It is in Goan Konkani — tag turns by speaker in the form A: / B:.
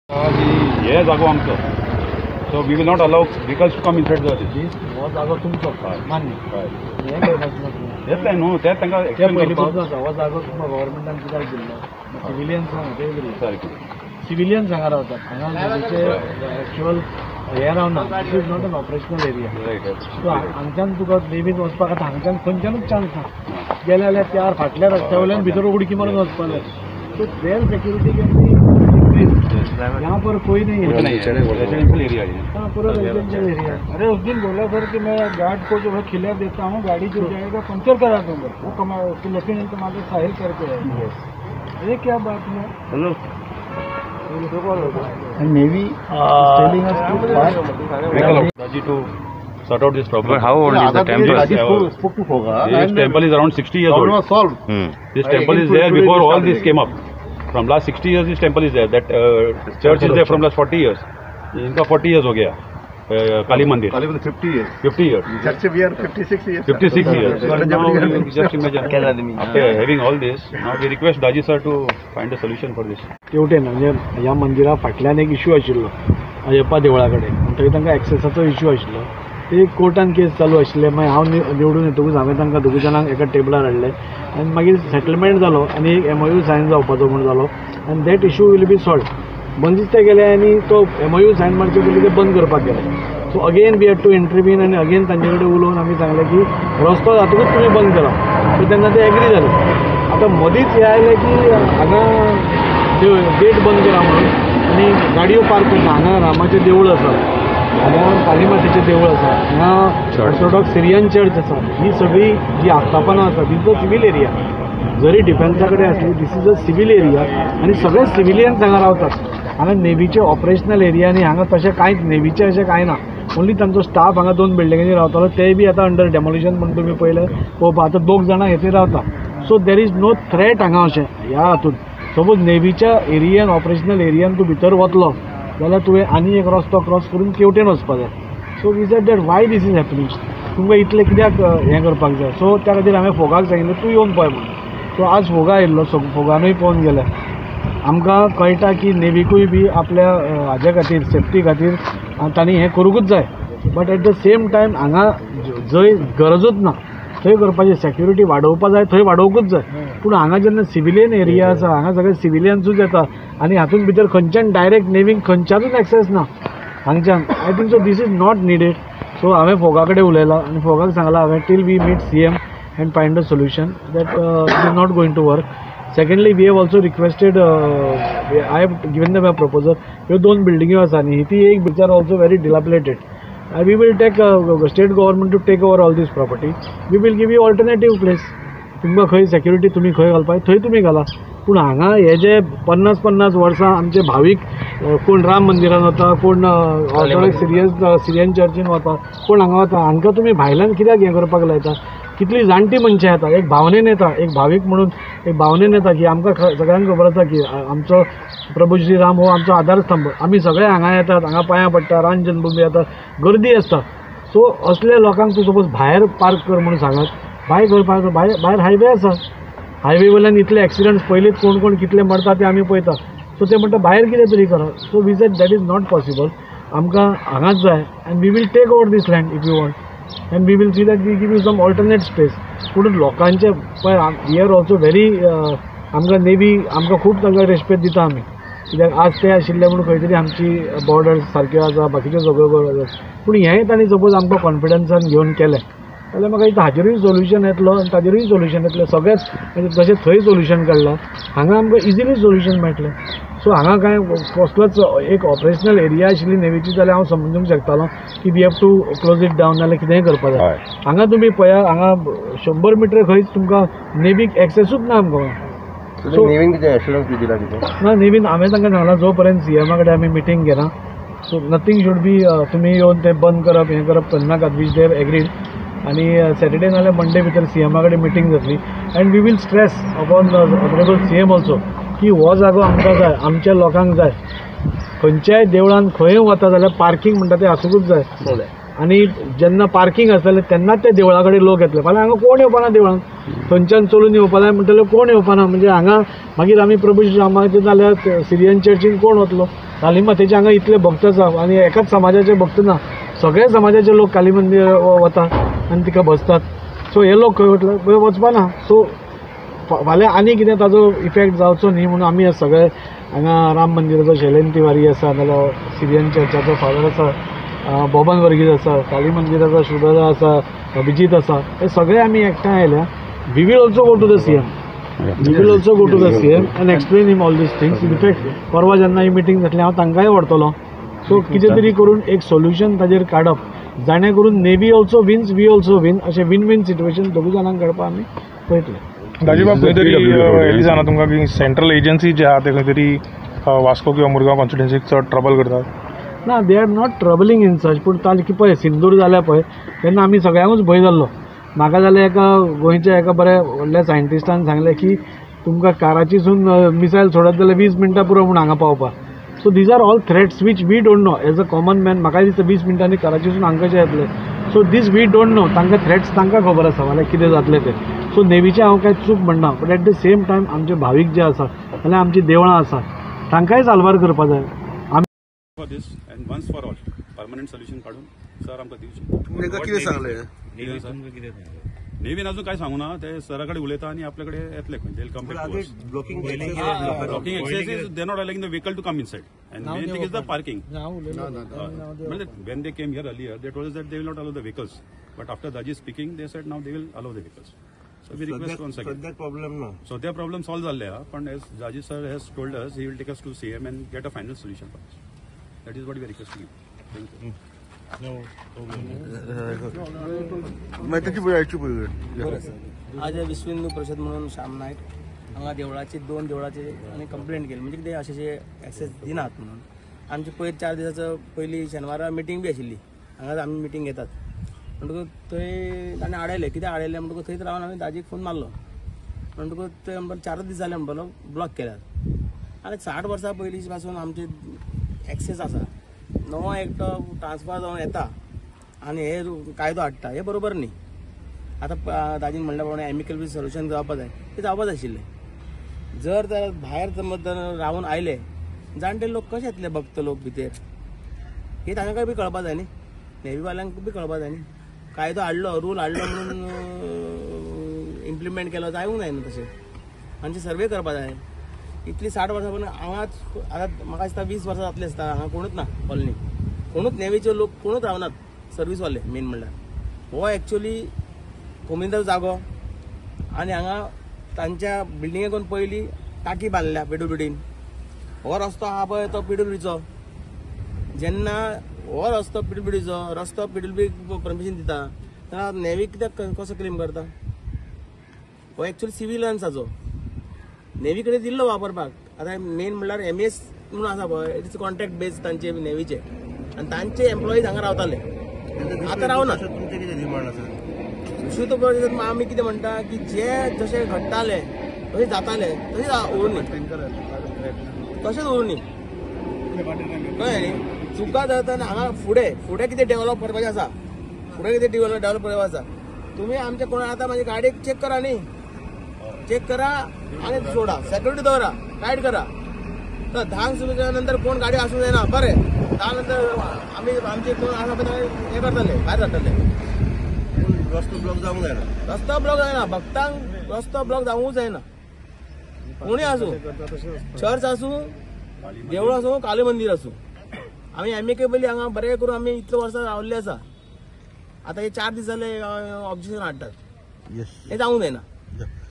A: हे जागो आमचो, so we will not allow vehicles to come inside the
B: हो जागो तुमचो मान्य, हें करपाचें ना तुमी.
A: तेंच न्हू, तेंच तांकां
B: ते
A: एक्सप्लेन
B: पयलीं
A: करपाक
B: पासून आसा. हो जागो तुमकां गव्हर्मेंटान कित्याक दिल्लो? सिविलियन्स ते
A: सारकें.
B: सिविलियन्स हांगा रावतात, हांगा नेवीचे एक्च्युअल हें रावना. This is not an operational area. So हांगच्यान तुका नेवीन वचपाक आतां हांगच्यान खंयच्यानूच चान्स ना. गेले जाल्यार त्या फाटल्या रस्त्या वयल्यान भितर उडकी मारून वचपाक जाय. So their security can be increase. यहाँ पर कोई नहीं है.
A: नहीं है, रेजिडेंशियल एरिया है.
B: हाँ, पूरा रेजिडेंशियल एरिया है.
C: अरे, उस दिन बोला सर कि मैं गार्ड को जो है खिला देता हूँ, गाड़ी जो जाएगा पंचर करा दूंगा. वो कमा लेफ्टिनेंट कमांडर साहिल करके है. ये क्या बात है?
D: And Navy is telling us to park.
A: Daji to sort out this problem.
E: But how old is the temple?
D: Daji spoke to Foga
A: This
D: and
A: temple is around 60 years
D: problem
A: old.
D: was solved.
A: This temple is there before all this came up. From last 60 years this temple is there. That church is there from last 40 years. इनका 40 years हो गया, काली मंदिर.
D: Kali was 50 years.
A: 50 years.
D: Church we are 56 years.
A: 56 years.
D: So,
A: Now you just imagine, after having all this, now we request Daji sir to find a solution for this.
B: तेवटेन म्हणजे ह्या मंदिरा फाटल्यान एक इशू आशिल्लो अय्यप्पा देवळा कडेन, म्हणटकीर तांकां एक्सेसाचो इशू आशिल्लो. ते कोर्टान केस चालू आशिल्ले. मागीर हांव निवडून येतकूच हांवें तांकां दोगूय जाणांक एका टेबलार हाडले आनी मागीर सेटलमेंट जालो आनी एक एमओयू सायन जावपाचो म्हूण जालो आनी that issue will be solve. मदींच ते गेले आनी तो एमओयू सायन मारचे पयलीं ते बंद करपाक गेले. So again we had to intervene आनी अगेन तांचे कडेन उलोवन आमी सांगलें की रस्तो जातकूच तुमी बंद करा. सो तेन्ना ते एग्री जाले. आतां मदींच हें आयलें की हांगा गेट बंद करा म्हणून आनी गाडयो पार्क करना. हांगा रामाचें देवूळ आसा, हांगा काली मातेचें देवूळ आसा, हांगा ऑर्थोडॉक्स सिरियन चर्च आसा. ही सगळी जी आस्थापनां आसा, this a civil area. जरी डिफेन्सा कडेन आसली, this is a civil area आनी सगळे सिविलियन्स हांगा रावतात. हांगा नेवीचे ऑपरेशनल एरिया आनी हांगा तशें कांयच नेवीचें अशें कांय ना. ओन्ली तांचो स्टाफ हांगा दोन बिल्डिंगांनी रावतालो, तेय बी आतां अंडर डेमोलिशन म्हूण तुमी पळयलें पळोवपा. आतां दोग जाणां हेथंय रावता. So there is no threat हांगा अशें ह्या हातून. सपोज नेवीच्या एरियान, ऑपरेशनल एरियान तूं भितर वतलो जाल्यार तुवें आनी एक रस्तो क्रॉस करून तेवटेन वचपाक जाय. So we said that why this is happening, तुमकां इतलें कित्याक हें करपाक जाय? सो त्या खातीर हांवें फोगाक सांगिल्लें तूं येवन पळय म्हणून. सो आज फोगा आयिल्लो, फोगानूय पळोवन गेले. आमकां कळटा की नेवीकूय बी आपल्या हाज्या खातीर, सेफ्टी खातीर तांणी हें करूंकूच जाय. But at the same time हांगा जंय गरजूच ना थंय करपाची, सेक्युरिटी वाडोवपा जाय थंय वाडोवंकूच जाय. पूण हांगा जेन्ना सिविलियन एरिया आसा, हांगा सगळे सिविलियन्सूच येता आनी हातूंत भितर खंयच्यान डायरेक्ट नेवीक खंयच्यानूच एक्सेस ना हांगच्यान. I think so this is not needed. So हांवें फोगा कडेन उलयलां आनी फोगाक सांगलां हांवें till we meet CM and find a solution that it is not going to work. Secondly, we have also requested, I have given them a proposal. ह्यो दोन बिल्डिंग्यो आसा न्ही, ती एक which are also very dilapidated. We will take state government to take over all this property. We will give you alternative place. तुमकां खंय सेक्युरिटी तुमी खंय घालपाक थंय तुमी घाला. पूण हांगा हे जे 50-50 वर्सां आमचे भावीक कोण राम मंदिरान वता, कोण ऑर्थोडॉक्स सिरियन चर्चीन वता, कोण हांगा वता, हांकां तुमी भायल्यान कित्याक हें करपाक लायता? कितलीं जाणटी मनशां येता, एक भावनेन येता, एक भावीक म्हणून एक भावनेन येता की आमकां सगळ्यांक खबर आसा की आमचो प्रभू श्री राम हो आमचो आधारस्तंभ. आमी सगळे हांगा येतात, हांगा पांयां पडटा, राम जन्मभूमी येता, गर्दी आसता. सो असल्या लोकांक तूं सपोज भायर पार्क कर म्हणून सांगत, भायर खंय पार्क? भायर हायवे आसा. हायवे वयल्यान इतले एक्सिडंट्स पयलींच कोण कोण कितले मरता ते आमी पळयता. सो ते म्हणटा भायर कितें तरी करा. So we said that is not possible. आमकां हांगाच जाय and we will take over this land if you want and we will see that we give you some alternate space. पूण लोकांचे पळय, we are also very, आमकां नेवी आमकां खूब तांकां रेस्पेद दिता आमी, कित्याक आज ते आशिल्ले म्हूण खंय तरी आमची बॉर्डर सारक्यो आसा, बाकीच्यो सगळ्यो बऱ्यो आसा. पूण हेंय तांणी सपोज आमकां कॉन्फिडन्सान घेवन केलें जाल्यार म्हाका दिसता हाजेरूय सोल्युशन येतलो आनी ताजेरूय सोल्युशन येतलें. सगळेंच म्हणजे जशें थंय सोल्युशन काडलां, हांगा आमकां इजिली सोल्युशन मेळटलें. सो हांगा कांय कसलोच एक ऑपरेशनल एरिया आशिल्ली नेवीची जाल्यार हांव समजूंक शकतालो की we have to close it down नाल्यार कितेंय करपाक जाय. हांगा तुमी पळया, हांगा 100 मिटर खंयच तुमकां नेवीक एक्सेसूच ना आमकां.
F: सो नेवीन कितें एश्युरन्स बी दिला कितें
B: ना? नेवीन हांवें तांकां सांगलां जो पर्यंत सीएमा कडेन आमी मिटींग घेना, सो नथींग should be, तुमी येवन तें बंद करप हें करप करनाकात, which they have agreed. आनी सॅटर्डे नाल्यार मंडे भितर सीएमा कडेन मिटींग जातली and we will stress upon honourable CM also की हो जागो आमकां जाय, आमच्या लोकांक जाय. खंयच्याय देवळान खंय वता जाल्यार पार्कींग म्हणटा तें आसूंकूच जाय. आनी जेन्ना पार्किंग आसतालें तेन्नाच ते देवळा कडेन लोक येतले. फाल्यां हांगा कोण येवपाना देवळान, थंयच्यान चलून येवपा जाय म्हणटले कोण येवपाना. म्हणजे हांगा मागीर आमी प्रभू श्रीरामाचे जाल्यार सिरियन चर्चीन कोण वतलो? काली मातेचे हांगा इतले भक्त आसा आनी एकाच समाजाचे भक्त ना, सगळे समाजाचे लोक काली मंदिर वता आनी तिका बसतात. सो हे लोक खंय वतले? वचपाना. सो फाल्यां आनी कितें ताजो इफेक्ट जावचो न्ही म्हणून आमी सगळे हांगा राम मंदिराचो शैलेन तिवारी आसा, नाल्यार सिरियन चर्चाचो फादर आसा बोबन वर्गीज आसा, काली मंदिराचो शुभदा आसा, अभिजीत आसा, हे सगळे आमी एकठांय आयल्या. We will also go to the CM, we will also go to the CM and explain him all these things. In fact परवा जेन्ना ही मिटींग जातली हांव तांकांय व्हरतलो. सो कितें तरी करून एक सोल्युशन ताजेर काडप, जाणे करून navy also wins, we also win, अशें विन विन सिट्युएशन दोगूय जाणांक काडपाक आमी पळयतले.
E: दाजीबाब, खंय तरी हें दिसना तुमकां की सेंट्रल एजन्सी जे आहा ते खंय तरी वास्को किंवा मुरगांव कॉन्स्टिट्युएन्सीक चड ट्रबल करतात?
B: ना, they are not troubling in such. पूण ताजे पळय सिंदूर जाल्या पळय तेन्ना आमी सगळ्यांकूच भंय जाल्लो. म्हाका जाल्यार एका गोंयच्या एका बऱ्या व्हडल्या सायंटिस्टान सांगलें की तुमकां काराचीसून मिसायल सोडत जाल्यार 20 मिनटां पुरो म्हूण हांगा पावपाक. So these are all threats which we don't know as a common man. म्हाका दिसता 20 मिनटांनी कराचीसून हांगा कशें येतलें. So these we don't know. तांकां थ्रेट्स तांकां खबर आसा फाल्यां कितें जातलें तें. सो नेवीचें हांव कांय चूक म्हणना, but at the same time आमचे भावीक जे आसा जाल्यार आमचीं देवळां आसा तांकांय साल्वार करपा जाय.
A: For this and once for all permanent solution काडून सर आमकां दिवचें.
F: तांकां कितें सांगलें?
A: नेवीन अजून काय सांगू ना, ते सरा कडेन उलयता आनी आपल्या कडेन येतले खंय. They will come back to us.
F: Blocking
A: access is they not allowing the vehicle to come inside and main thing is the parking. When they came here earlier they told us that they will not allow the vehicles, but after Daji speaking they said now they will allow the vehicles. So we request once again.
F: सध्या प्रॉब्लेम ना,
A: सध्या प्रॉब्लेम सॉल्व जाल्ले आहा, पण as Daji sir has told us he will take us to CM and get a final solution for us. That is what we are requesting you. Thank you.
G: आज विश्व हिंदू परिषद म्हणून श्याम नायक हांगा देवळाची 2 देवळाची आनी कंप्लेंट केली, म्हणजे कितें अशें जे एक्सेस दिनात म्हणून. आमची पयर 4 दिसाचो पयली शेनवारा मिटींग बी आशिल्ली, हांगा आमी मिटींग घेतात म्हणटकूच थंय ताणें आडयलें. कितें आडयलें म्हणटकूच थंयच रावन हांवें दाजीक फोन मारलो म्हणटकूच थंय म्हणपाक 4 दीस जाले म्हणपालो ब्लॉक केल्यार. आनी 60 वर्सां पयलीं पासून आमचे एक्सेस आसा, नवो एकटो ट्रान्सफर जावन येता आनी हे कायदो हाडटा, हे बरोबर न्ही. आतां दाजीन म्हणल्या प्रमाणे एमिकल बी सोल्युशन जावपा जाय, तें जावपा जाय आशिल्लें. जर तर भायर समज रावन आयले जाणटे लोक कशे येतले, भक्त लोक भितर, हे तांकां बी कळपा जाय न्ही, नेवीवाल्यांक बी कळपा जाय न्ही. कायदो हाडलो, रूल हाडलो म्हणून इम्प्लिमेंट केलो जावंक जायना तशें. आमचे सर्वे करपा जाय. इतली 60 वर्सां पण हांगाच आतां म्हाका दिसता 20 वर्सां जातली आसता हांगा कोणूच ना कॉलनी, कोणूच नेवीचे लोक कोणूच रावनात, सर्वीसवाले मेन म्हणल्यार. हो एक्चुअली कोमिनिदाचो जागो आनी हांगा तांच्या बिल्डिंगेकून पयलीं टाकी बांदल्या पीडब्ल्यूडीन. हो रस्तो आहा पळय तो पीडब्ल्यूडीचो. जेन्ना हो रस्तो पीडब्ल्यूडीचो रस्तो पीडब्ल्यूडी परमिशन दिता तेन्ना नेवी कित्याक कसो क्लेम करता? हो एक्चुअली सिविलियन्साचो, नेवी कडेन दिल्लो वापरपाक. आतां मेन म्हणल्यार एमएस म्हणून आसा पळय, it's contract base तांचे नेवीचे आनी तांचे एम्प्लॉईज हांगा रावताले, आतां रावना. दुसरी तो आमी कितें म्हणटा की जे जशें घडटालें तशें जातालें तशें उरूं, तशेंच उरूं न्ही, कळ्ळें न्ही. चुका जाता आनी हांगा फुडें फुडें कितें डेवलप करपाचें आसा, फुडें कितें डेवलप करपाचें आसा. तुमी आमच्या कोणा आतां म्हाजी गाडयेक चॅक करा न्ही, चेक करा आनी सोडा, सेक्युरिटी दवरा, गायड करा. तर 10 सुद्दां नंतर कोण गाडी आसूंक जायना, बरें 10 नंतर आमी आमचे कोण आसा पळय हें करतले, भायर काडटले.
F: रस्तो ब्लॉक जावंक जायना,
G: रस्तो ब्लॉक जायना, भक्तांक रस्तो ब्लॉक जावंकूच जायना. कोणूय आसूं, चर्च आसूं, देवूळ आसूं, काली मंदीर आसूं, आमी एमिकेबली हांगा बरें करून आमी इतले वर्सां रावल्ले आसा. आतां हे 4 दीस जाले ऑब्जेक्शन हाडटात, हें जावंक जायना.